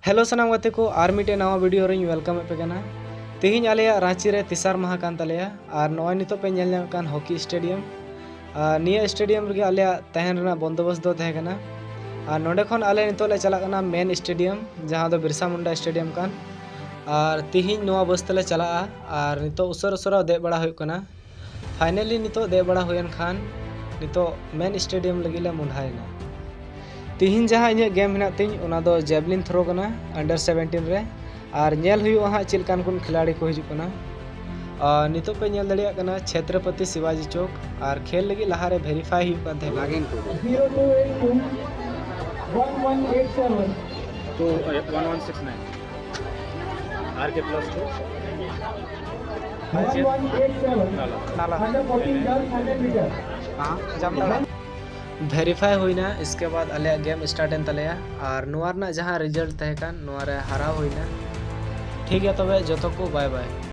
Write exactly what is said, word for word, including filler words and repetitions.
Hello ᱥᱟᱱᱟᱢ ᱜᱟᱛᱮ ᱠᱚ, ᱟᱨ ᱢᱤᱫᱴᱮᱱ ᱱᱟᱣᱟ ᱵᱷᱤᱰᱤᱭᱳ ᱨᱤᱧ ᱣᱮᱞᱠᱟᱢ ᱮᱫ ᱯᱮ ᱠᱟᱱᱟ᱾ ᱛᱮᱦᱮᱧ ᱟᱞᱮᱭᱟᱜ ᱨᱟᱺᱪᱤ ᱨᱮ ᱛᱮᱥᱟᱨ ᱢᱟᱦᱟ ᱠᱟᱱ ᱛᱟᱞᱮᱭᱟ, ᱟᱨ ᱱᱚᱜᱼᱚᱭ ᱱᱤᱛᱚᱜ ᱯᱮ ᱧᱮᱞ ᱧᱟᱢᱮᱫ ᱠᱟᱱ ᱦᱚᱠᱤ ᱥᱴᱮᱰᱤᱭᱟᱢ᱾ ᱟᱨ ᱱᱤᱭᱟᱹ ᱥᱴᱮᱰᱤᱭᱟᱢ ᱨᱮᱜᱮ ᱟᱞᱮᱭᱟᱜ ᱛᱟᱦᱮᱱ ᱨᱮᱱᱟᱜ ᱵᱚᱱᱫᱳᱵᱚᱥᱛ ᱫᱚ ᱛᱟᱦᱮᱸ ᱠᱟᱱᱟ᱾ ᱟᱨ ᱱᱚᱸᱰᱮ ᱠᱷᱚᱱ ᱟᱞᱮ ᱱᱤᱛᱚᱜ ᱞᱮ ᱪᱟᱞᱟᱜ ᱠᱟᱱᱟ ᱢᱮᱱ ᱥᱴᱮᱰᱤᱭᱟᱢ, ᱡᱟᱦᱟᱸ ᱫᱚ ᱵᱤᱨᱥᱟ ᱢᱩᱱᱰᱟ ᱥᱴᱮᱰᱤᱭᱟᱢ ᱠᱟᱱ᱾ ᱟᱨ ᱛᱤᱦᱤᱧ ᱱᱚᱣᱟ ᱵᱟᱥ ᱛᱮᱞᱮ ᱪᱟᱞᱟᱜᱼᱟ, ᱟᱨ ᱱᱤᱛᱚᱜ ᱩᱥᱟᱹᱨᱟ ᱩᱥᱟᱹᱨᱟ ᱫᱮᱡ ᱵᱟᱲᱟ ᱦᱩᱭᱩᱜ ᱠᱟᱱᱟ᱾ ᱯᱷᱟᱭᱱᱟᱞᱤ ᱱᱤᱛᱚᱜ ᱫᱮᱡ ᱵᱟᱲᱟ ᱦᱩᱭᱮᱱ ᱠᱷᱟᱱ ᱱᱤᱛᱚᱜ ᱢᱮᱱ ᱥᱴᱮᱰᱤᱭᱟᱢ ᱞᱟᱹᱜᱤᱫ ᱞᱮ ᱢᱚᱦᱰᱟᱭᱮᱱᱟ᱾ ᱛᱤᱦᱤᱧ ᱡᱟᱦᱟᱸ ᱤᱧᱟᱹᱜ ᱜᱮᱢ ᱦᱮᱱᱟᱜ ᱛᱤᱧ, ᱚᱱᱟ ᱫᱚ ᱡᱮᱵᱞᱤᱱ ᱛᱷᱨᱳ ᱠᱟᱱᱟ ᱟᱱᱰᱟᱨ ᱥᱮᱵᱷᱮᱱᱴᱤᱱ ᱨᱮ᱾ ᱟᱨ ᱧᱮᱞ ᱦᱩᱭᱩᱜᱼᱟ ᱦᱟᱸᱜ ᱪᱮᱫ ᱞᱮᱠᱟᱱ ᱠᱚ ᱠᱷᱤᱞᱟᱲᱤ ᱠᱚ ᱦᱤᱡᱩᱜ ᱠᱟᱱᱟ᱾ ᱟᱨ ᱱᱤᱛᱚᱜ ᱯᱮ ᱧᱮᱞ ᱫᱟᱲᱮᱭᱟᱜ ᱠᱟᱱᱟ ᱪᱷᱮᱛᱨᱚᱯᱚᱛᱤ ᱥᱤᱵᱟᱡᱤ ᱪᱚᱠ, ᱟᱨ ᱠᱷᱮᱞ ᱞᱟᱹᱜᱤᱫ ᱞᱟᱦᱟᱨᱮ ᱵᱷᱮᱨᱤᱯᱷᱟᱭ ᱦᱩᱭᱩᱜ ᱠᱟᱱ ᱛᱟᱦᱮᱸᱱᱟ᱾ Login to zero two eight two one one eight seven. Two, uh, one one six nine. R K plus two. One one eight seven. Nala. Under fourteen girls hundred meter. हाँ Jamtara verify ᱦᱩᱭᱱᱟ, ᱤᱥᱠᱮ ᱵᱟᱫ ᱟᱞᱮᱭᱟᱜ ᱜᱮᱢ start ᱮᱱ ᱛᱟᱞᱮᱭᱟ᱾ ᱟᱨ ᱱᱚᱣᱟ ᱨᱮᱱᱟᱜ ᱡᱟᱦᱟᱸ result ᱛᱟᱦᱮᱸ ᱠᱟᱱ, ᱱᱚᱣᱟ ᱨᱮ ᱦᱟᱨᱟᱣ ᱦᱩᱭᱱᱟ᱾ ᱴᱷᱤᱠ ᱜᱮᱭᱟ, ᱛᱚᱵᱮ ᱡᱚᱛᱚ ᱠᱚ ᱵᱟᱭ ᱵᱟᱭ᱾